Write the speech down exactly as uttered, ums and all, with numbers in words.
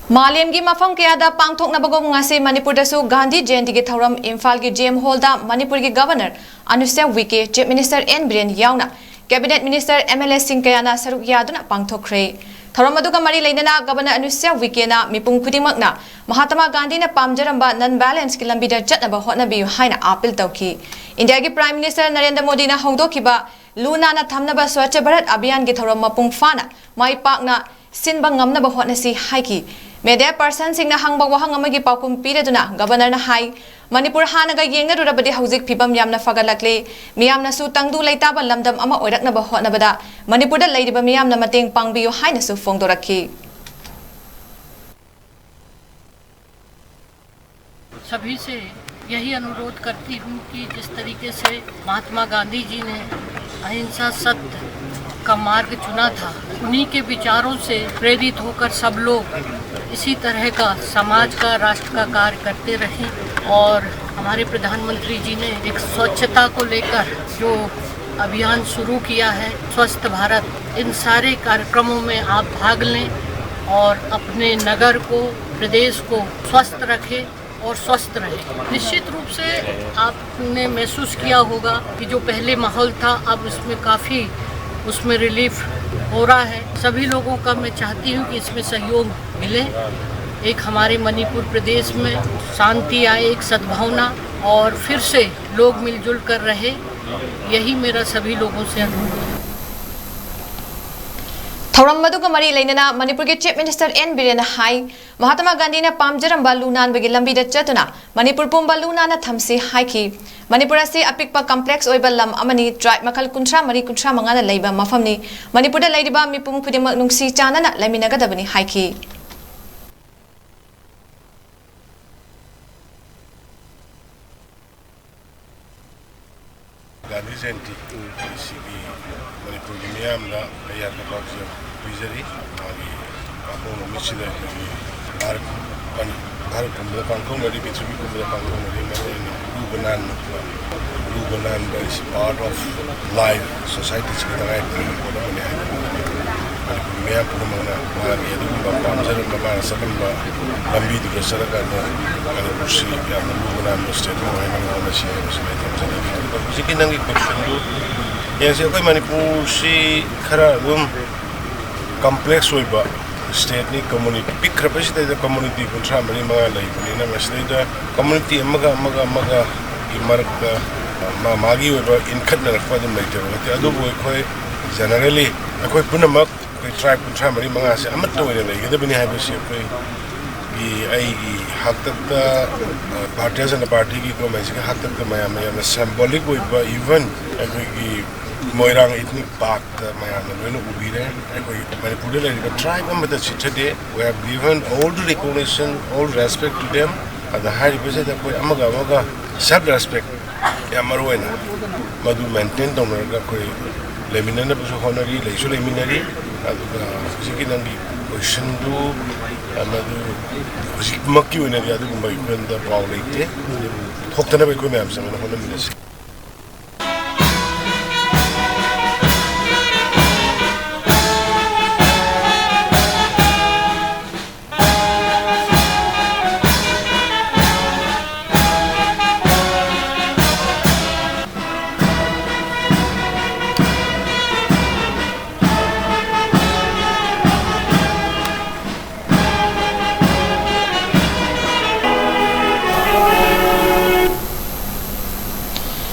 ꯃꯥꯂꯦꯝꯒꯤ ꯃꯐꯝ ꯀꯌꯥꯗ ꯄꯥꯡꯊꯣꯛꯅꯕꯒꯨꯝ ꯉꯁꯤ ꯃꯅꯤꯄꯨꯔꯗꯁꯨ ꯒꯥꯟꯙꯤ ꯖꯌꯟꯇꯤꯒꯤ ꯊꯧꯔꯝ ꯏꯝꯐꯥꯜꯒꯤ J M Hallꯗ ꯃꯅꯤꯄꯨꯔꯒꯤ Governor ꯑꯅꯨꯁ꯭ꯌ ꯎꯏꯀꯦ, Chief Minister N Biren ꯌꯥꯎꯅ Cabinet Minister, M L Aꯁꯤꯡ ꯀꯌꯥꯅ ꯁꯔꯨꯛ ꯌꯥꯗꯨꯅ ꯄꯥꯡꯊꯣꯛꯈ꯭ꯔꯦ꯫ ꯊꯧꯔꯝ ꯑꯗꯨꯒ ꯃꯔꯤ ꯂꯩꯅꯅ Governor ꯑꯅꯨꯁ꯭ꯌ ꯎꯏꯀꯦꯅ ꯃꯤꯄꯨꯝ ꯈꯨꯗꯤꯡꯃꯛꯅ ꯃꯍꯥꯇꯃꯥ ꯒꯥꯟꯙꯤꯅ ꯄꯥꯝꯖꯔꯝꯕ non-violenceꯀꯤ ꯂꯝꯕꯤꯗ ꯆꯠꯅꯕ ꯍꯣꯠꯅꯕꯤꯌꯨ ꯍꯥꯏꯅ appeal ꯇꯧꯈꯤ꯫ ꯏꯟꯗꯤꯌꯥꯒꯤ Prime Minister ꯅꯔꯦꯟꯗ꯭ꯔ ꯃꯣꯗꯤꯅ ꯍꯧꯗꯣꯛꯈꯤꯕ ꯂꯨ ꯅꯥꯟꯅ ꯊꯝꯅꯕ Swachh Bharat Abhiyanꯒꯤ ꯊꯧꯔꯝ ꯃꯄꯨꯡ ꯐꯥꯅ ꯃꯥꯏ ꯄꯥꯛꯅ ꯁꯤꯟꯕ ꯉꯝꯅꯕ ꯍꯣꯠꯅꯁꯤ ꯍꯥꯏꯈꯤ꯫ Media personꯁꯤꯡꯅ ꯍꯪꯕ ꯋꯥꯍꯪ ꯑꯃꯒꯤ ꯄꯥꯎꯈꯨꯝ ꯄꯤꯔꯗꯨꯅ Governorꯅ ꯍꯥꯏ, ꯃꯅꯤꯄꯨꯔ ꯍꯥꯟꯅꯒ ꯌꯦꯡꯅꯔꯨꯔꯕꯗꯤ ꯍꯧꯖꯤꯛ ꯐꯤꯕꯝ ꯌꯥꯝꯅ ꯐꯒꯠꯂꯛꯂꯦ꯫ ꯃꯤꯌꯥꯝꯅꯁꯨ ꯇꯪꯗꯨ ꯂꯩꯇꯥꯕ ꯂꯝꯗꯝ ꯑꯃ ꯑꯣꯏꯔꯛꯅꯕ ꯍꯣꯠꯅꯕꯗ ꯃꯅꯤꯄꯨꯔꯗ ꯂꯩꯔꯤꯕ ꯃꯤꯌꯥꯝꯅ ꯃꯇꯦꯡ ꯄꯥꯡꯕꯤꯌꯨ ꯍꯥꯏꯅꯁꯨ ꯐꯣꯡꯗꯣꯔꯛꯈꯤ꯫ सभी से यही अनुरोध करती हूँ कि जिस तरीके से महात्मा गांधी जी ने अहिंसा सत्य का मार्ग चुना था, उन्हीं के विचारों से प्रेरित होकर सब लोग इसी तरह का समाज का, राष्ट्र का कार्य करते रहें। और हमारे प्रधानमंत्री जी ने एक स्वच्छता को लेकर जो अभियान शुरू किया है, स्वस्थ भारत, इन सारे कार्यक्रमों में आप भाग लें और अपने नगर को, प्रदेश को स्वस्थ रखें और स्वस्थ रहें। निश्चित रूप से आपने महसूस किया होगा कि जो पहले माहौल था, अब इसमें काफ़ी उसमें रिलीफ हो रहा है। सभी लोगों का मैं चाहती हूँ कि इसमें सहयोग मिले, एक हमारे मणिपुर प्रदेश में शांति आए, एक सद्भावना, और फिर से लोग मिलजुल कर रहे, यही मेरा सभी लोगों से अनुरोध है। ꯊꯧꯔꯝ ꯑꯗꯨꯒ ꯃꯔꯤ ꯂꯩꯅꯅ ꯃꯅꯤꯄꯨꯔꯒꯤ Chief Minister N ꯕꯤꯔꯦꯟꯅ ꯍꯥꯏ, ꯃꯍꯥꯇꯃꯥ ꯒꯥꯟꯙꯤꯅ ꯄꯥꯝꯖꯔꯝꯕ ꯂꯨ ꯅꯥꯟꯕꯒꯤ ꯂꯝꯕꯤꯗ ꯆꯠꯇꯨꯅ ꯃꯅꯤꯄꯨꯔ ꯄꯨꯝꯕ ꯂꯨ ꯅꯥꯟꯅ ꯊꯝꯁꯤ ꯍꯥꯏꯈꯤ꯫ ꯃꯅꯤꯄꯨꯔ ꯑꯁꯤ ꯑꯄꯤꯛꯄ complex ꯑꯣꯏꯕ ꯂꯝ ꯑꯃꯅꯤ, tribe ꯃꯈꯜ ꯀꯨꯟꯊ꯭ꯔꯥ ꯃꯔꯤ, ꯀꯨꯟꯊ꯭ꯔꯥ ꯃꯉꯥꯅ ꯂꯩꯕ ꯃꯐꯝꯅꯤ꯫ ꯃꯅꯤꯄꯨꯔꯗ ꯂꯩꯔꯤꯕ ꯃꯤꯄꯨꯝ ꯈꯨꯗꯤꯡꯃꯛ ꯅꯨꯡꯁꯤ ꯆꯥꯟꯅꯅ ꯂꯩꯃꯤꯟꯅꯒꯗꯕꯅꯤ ꯍꯥꯏꯈꯤ꯫ ꯒꯥꯟꯙꯤ ꯖꯌꯟꯇꯤ ꯑꯁꯤꯒꯤ ꯃꯅꯤꯄꯨꯔꯒꯤ ꯃꯤꯌꯥꯝꯗ ꯑꯩꯍꯥꯛꯅ ꯄꯥꯎꯖꯦꯜ ꯄꯤꯖꯔꯤ꯫ ꯃꯥꯒꯤ ꯑꯍꯣꯡꯕ ꯅꯨꯃꯤꯠꯁꯤꯗ ꯑꯩꯈꯣꯏꯒꯤ ꯚꯥꯔꯠ ꯀꯟ-, ꯚꯥꯔꯠ ꯄꯨꯝꯕꯗ ꯄꯥꯡꯊꯣꯛꯅꯔꯤ, ꯄ꯭ꯔꯤꯊꯤꯕꯤ ꯄꯨꯝꯕꯗ ꯄꯥꯡꯊꯣꯛꯅꯔꯤ, ꯃꯔꯨꯑꯣꯏꯅ ꯂꯨꯕ ꯅꯥꯟꯕ, ꯂꯨꯕ ꯅꯥꯟꯕ is part of life, societyꯁꯤꯒꯤ ꯇꯉꯥꯏ ꯐꯗꯕ ꯄꯣꯠ ꯑꯃꯅꯤ ꯍꯥꯏꯅ ꯈꯜꯂꯤ꯫ ꯃꯅꯤꯄꯨꯔꯒꯤ ꯃꯤꯌꯥꯝ ꯄꯨꯝꯅꯃꯛꯅ ꯃꯥꯒꯤ ꯑꯗꯨꯒꯨꯝꯕ ꯄꯥꯝꯖꯔꯝꯕ, ꯃꯥꯅ ꯆꯠꯂꯝꯕ ꯂꯝꯕꯤꯗꯨꯗ ꯆꯠꯂꯀꯥꯟꯗ ꯃꯅꯤꯄꯨꯔꯁꯤ ꯌꯥꯝꯅ ꯂꯨꯕ ꯅꯥꯟꯕ state ꯑꯃ ꯑꯣꯏꯍꯟꯅꯕ ꯍꯣꯠꯅꯁꯤ ꯍꯥꯏꯕꯁꯤ ꯑꯩ ꯊꯝꯖꯅꯤꯡꯏ꯫ ꯑꯗꯨꯒ ꯍꯧꯖꯤꯛꯀꯤ ꯅꯪꯒꯤ questionꯗꯨ ꯌꯦꯡꯁꯤ꯫ ꯑꯩꯈꯣꯏ ꯃꯅꯤꯄꯨꯔꯁꯤ ꯈꯔ ꯑꯗꯨꯝ complex ꯑꯣꯏꯕ stateꯅꯤ꯫ Community ꯄꯤꯛꯈ꯭ꯔꯕꯁꯤꯗꯩꯗ community ꯀꯨꯟꯊ꯭ꯔꯥ ꯃꯔꯤ ꯃꯉꯥ ꯂꯩꯕꯅꯤꯅ, ꯃꯁꯤꯗꯩꯗ community ꯑꯃꯒ ꯑꯃꯒ ꯑꯃꯒꯒꯤ ꯃꯔꯛꯇ ꯃꯥ ꯃꯥꯒꯤ ꯑꯣꯏꯕ ꯏꯟꯈꯠꯅꯔꯛꯄ ꯑꯗꯨꯝ ꯂꯩꯇꯕ ꯅꯠꯇꯦ꯫ ꯑꯗꯨꯕꯨ ꯑꯩꯈꯣꯏ generally ꯑꯩꯈꯣꯏ ꯄꯨꯝꯅꯃꯛ ꯑꯩꯈꯣꯏ tribe ꯀꯨꯟꯊ꯭ꯔꯥ ꯃꯔꯤ ꯃꯉꯥꯁꯦ ꯑꯃꯠꯇ ꯑꯣꯏꯅ ꯂꯩꯒꯗꯕꯅꯤ ꯍꯥꯏꯕꯁꯤ ꯑꯩꯈꯣꯏꯒꯤ, ꯑꯩꯒꯤ ꯍꯥꯛꯇꯛꯇ, ꯑ, Bharatiya Janata Partyꯒꯤ ꯒꯣꯃꯩꯁꯤꯒꯤ ꯍꯥꯛꯇꯛꯇ ꯃꯌꯥꯝꯅ ꯌꯥꯝꯅ symbolic ꯑꯣꯏꯕ, even ꯑꯩꯈꯣꯏꯒꯤ ꯃꯣꯏꯔꯥꯡ Ethnic Parkꯇ ꯃꯌꯥꯝꯅ ꯂꯣꯏꯅ ꯎꯕꯤꯔꯦ꯫ ꯑꯩꯈꯣꯏ ꯃꯅꯤꯄꯨꯔꯗ ꯂꯩꯔꯤꯕ tribe ꯑꯃꯠꯇ ꯆꯤꯠꯊꯗꯦ꯫ We have given all the recognition, all respect to them꯫ ꯑꯗ ꯍꯥꯏꯔꯤꯕꯁꯤꯗ ꯑꯩꯈꯣꯏ ꯑꯃꯒ ꯑꯃꯒ self respect ꯌꯥꯝ ꯃꯔꯨ ꯑꯣꯏꯅ ꯃꯗꯨ maintain ꯇꯧꯅꯔꯒ ꯑꯩꯈꯣꯏ ꯂꯩꯃꯤꯟꯅꯅꯕꯁꯨ ꯍꯣꯠꯅꯔꯤ, ꯂꯩꯁꯨ ꯂꯩꯃꯤꯟꯅꯔꯤ꯫ ꯑꯗꯨꯒ ꯍꯧꯖꯤꯛꯀꯤ ꯅꯪꯒꯤ questionꯗꯨ, ꯑ, ꯃꯗꯨ ꯍꯧꯖꯤꯛꯃꯛꯀꯤ ꯑꯣꯏꯅꯗꯤ ꯑꯗꯨꯒꯨꯝꯕ ꯑꯩꯈꯣꯏꯗ ꯄꯥꯎ ꯂꯩꯇꯦ꯫ ꯑꯗꯨꯕꯨ ꯊꯣꯛꯇꯅꯕ ꯑꯩꯈꯣꯏ ꯃꯌꯥꯝ ꯆꯪꯗꯅ ꯍꯣꯠꯅꯃꯤꯟꯅꯁꯤ꯫